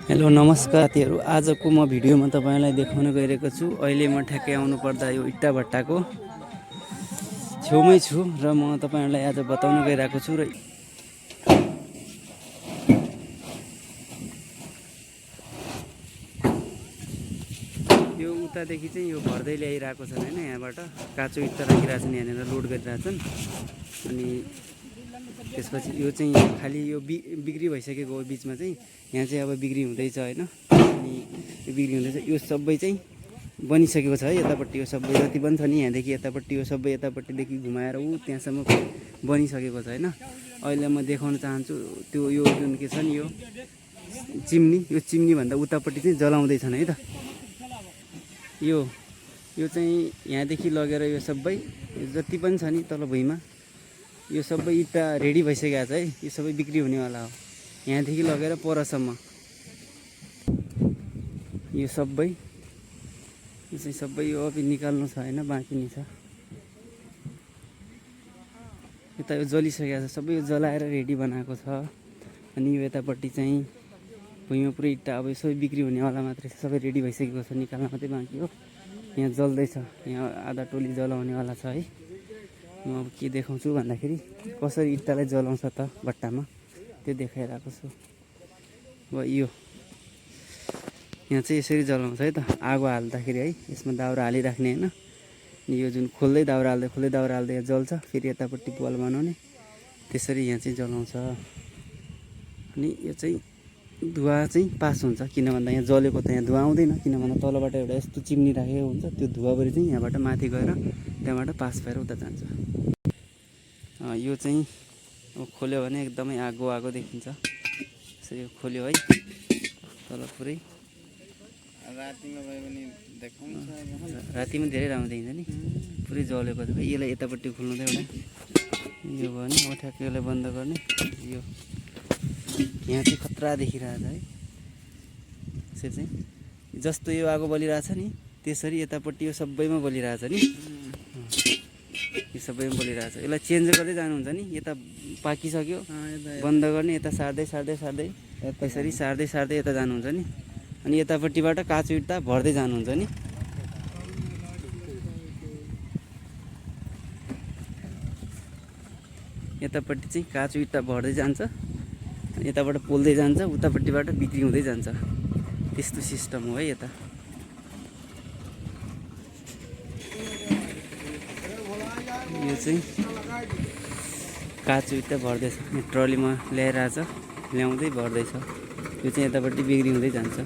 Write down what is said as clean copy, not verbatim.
Hello नमस्कार साथीहरू, आजको म भिडियोमा तपाईलाई देखाउन गइरहेको छु। अहिले म ठ्याक्कै आउनु पर्दा यो इट्टा भट्टाको छेउमै छु र म तपाईहरुलाई आज बताउन गइरहेको छु। र यो उतादेखि चाहिँ यो भर्दै ल्याइरहेको छन् हैन, यहाँबाट काँचो इट्टा राखिरहेछन्, यहाँनिर लोड गरिरहेछन्। अनि त्यसपछि यो चाहिँ खाली यो बिक्री भइसकेको हो, बिचमा चाहिँ यहाँ चाहिँ अब बिक्री हुँदैछ हैन। अनि यो बिक्री हुँदैछ, यो सबै चाहिँ बनिसकेको छ है। यतापट्टि यो सबै जति पनि छ नि, यहाँदेखि यतापट्टि यो सबै यतापट्टिदेखि घुमाएर ऊ त्यहाँसम्म बनिसकेको छ हैन। अहिले म देखाउन चाहन्छु त्यो यो जुन के छ नि, यो चिम्नी भन्दा उतापट्टि चाहिँ जलाउँदैछन् है त। यो चाहिँ यहाँदेखि लगेर यो सबै जति पनि छ नि तल भुइँमा, यो सबै इट्टा रेडी भइसकेको छ है। यो सबै बिक्री हुनेवाला हो, यहाँदेखि लगेर परसम्म यो चाहिँ सबै यो अब निकाल्नु छ हैन, बाँकी नै छ। यता यो जलिसकेको छ, सबै यो जलाएर रेडी बनाएको छ। अनि यो यतापट्टि चाहिँ भुइँमा पुरै इट्टा अब सबै बिक्री हुनेवाला मात्रै छ, सबै रेडी भइसकेको छ, निकाल्न मात्रै बाँकी हो। यहाँ जल्दैछ, यहाँ आधा टोली जलाउनेवाला छ है। म अब के देखाउँछु भन्दाखेरि कसरी इट्टालाई जलाउँछ त भट्टामा, त्यो देखाइरहेको छु। अब यहाँ चाहिँ यसरी जलाउँछ है त, आगो हाल्दाखेरि है। यसमा दाउरा हालिराख्ने हैन। अनि यो जुन खोल्दै दाउरा हाल्दै यहाँ जल्छ, फेरि यतापट्टि बल बनाउने, त्यसरी यहाँ चाहिँ जलाउँछ। अनि यो चाहिँ धुवा चाहिँ पास हुन्छ, किन भन्दा यहाँ जलेको त यहाँ धुवा आउँदैन, किन भन्दा तलबाट एउटा यस्तो चिम्नी राखेको हुन्छ, त्यो धुवाभरि चाहिँ यहाँबाट माथि गएर त्यहाँबाट पास भएर उता जान्छ। यो चाहिँ अब खोल्यो भने एकदमै आगो देखिन्छ। यसरी खोल्यो है, तल पुरै रातिमा भयो भने देखाउँछ, रातिमा धेरै राम्रो देखिन्छ नि, पुरै जलेको छ। यसलाई यतापट्टि खोल्नु त एउटा यो भयो नि, अब ठ्याक्कै यसलाई बन्द गर्ने। यो यहाँ चाहिँ खतरा देखिरहेछ है। यसरी चाहिँ जस्तो यो आगो बलिरहेछ नि, त्यसरी यतापट्टि यो सबैमा बलिरहेछ नि, यो सबैमा बलिरहेछ। यसलाई चेन्ज गर्दै जानुहुन्छ नि, यता पाकिसक्यो बन्द गर्ने, यता सार्दै यसरी सार्दै यता जानुहुन्छ नि। अनि यतापट्टिबाट काँचो इट्टा भर्दै जानुहुन्छ नि। यतापट्टि चाहिँ काँचो इट्टा भर्दै जान्छ, यताबाट पोल्दै जान्छ, उतापट्टिबाट बिक्री हुँदै जान्छ। त्यस्तो सिस्टम हो है यता। यो चाहिँ काँचो इट्टा भर्दैछ, ट्रलीमा ल्याइरहेछ, ल्याउँदै भर्दैछ। यो चाहिँ यतापट्टि बिक्री हुँदै जान्छ।